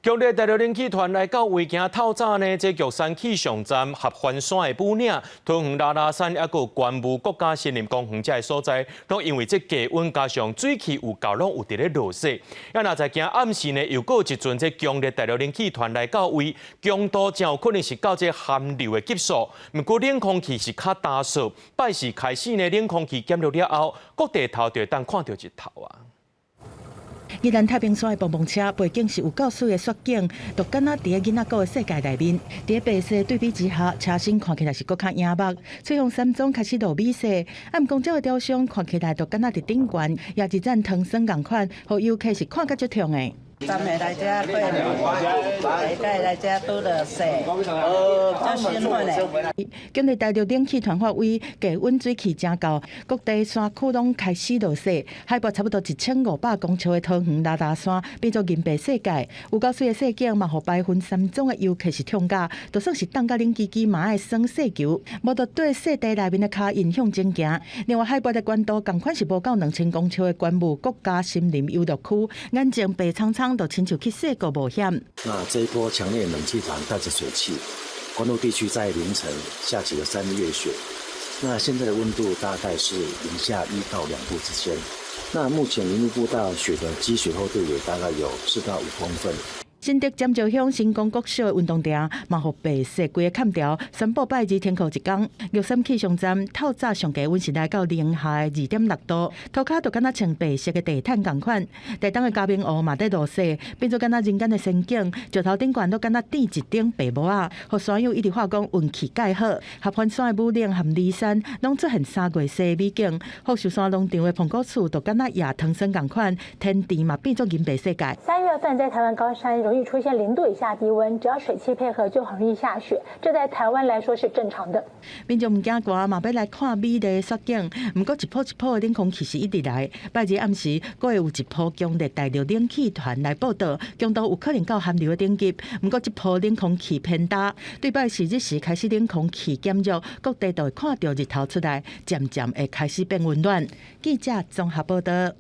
強烈大陸冷氣團來到位，驚透早呢，這玉山氣象站、合歡山的武嶺、桃園拉拉山，抑閣觀霧國家森林公園這个所在，攏因為這低溫加上水汽有夠，攏有佇咧落雪。啊，若在今暗時呢，又閣有一陣這強烈大陸冷氣團來到位，強度真有可能是到這寒流的級數。毋過冷空氣是較焦燥，拜四開始呢，冷空氣減弱了後，各地頭就會當看著日頭啊。宜蘭太平山的蹦蹦車背景是有夠媠的雪景，就敢若佇咧囡仔故的世界內面。佇咧白色對比之下，車身看起來是閣較影目。翠峰山莊開始落美雪，啊，毋過這個雕像看起來就敢若佇頂懸，也一盞糖霜仝款，予遊客是看甲足痛的。逐暝來遮過年，下擺來遮拄著雪，足興奮的。今日大陸冷氣團發威，低溫水汽誠夠，各地山區攏開始落雪。海拔差不多1500公尺的桃園拉拉山變做銀白世界，有夠媠的雪景嘛，予白雲山莊的遊客是痛甲，就算是凍甲冷吱吱，嘛愛耍雪球，無就對雪地內面的跤印向前行。另外，海拔的懸度仝款是無夠2000公尺的觀霧國家森林遊樂區，眼前白蒼蒼，就親像去雪國冒險。那這一波強烈冷氣團帶着水汽，關渡地區在凌晨下起了3月雪。那現在的溫度大概是零下1到2度之間。那目前林路步道雪的積雪厚度也大概有4到5公分。新竹尖石鄉新光國小的運動場嘛，予白雪規个崁掉，宣布拜二停課一工。玉山氣象站透早上低溫是來到零下2.6度，塗跤就敢若穿白色的地毯仝款。台東的嘉明湖嘛佇落雪，變做敢若人間的仙境，石頭頂懸都敢若墊一頂白帽仔，予山友一直話講運氣蓋好。合歡山的武嶺和梨山攏出現3月雪的美景，福壽山農場的蘋果樹就敢若野糖霜仝款，天地嘛變做銀白世界。 3月份在台灣高山容易出現0度以下低溫，只要水汽配合，就很容易下雪。這在台灣來說是正常的。民眾毋驚寒，嘛欲來看美麗雪景。毋過一波一波的冷空氣是一直來。拜二暗時，閣會有一波強烈大陸冷氣團來報到，強度有可能到寒流的等級。毋過這波冷空氣偏焦，對拜四日時開始冷空氣減弱，各地都會看著日頭出來，漸漸會開始變溫暖。記者綜合報道。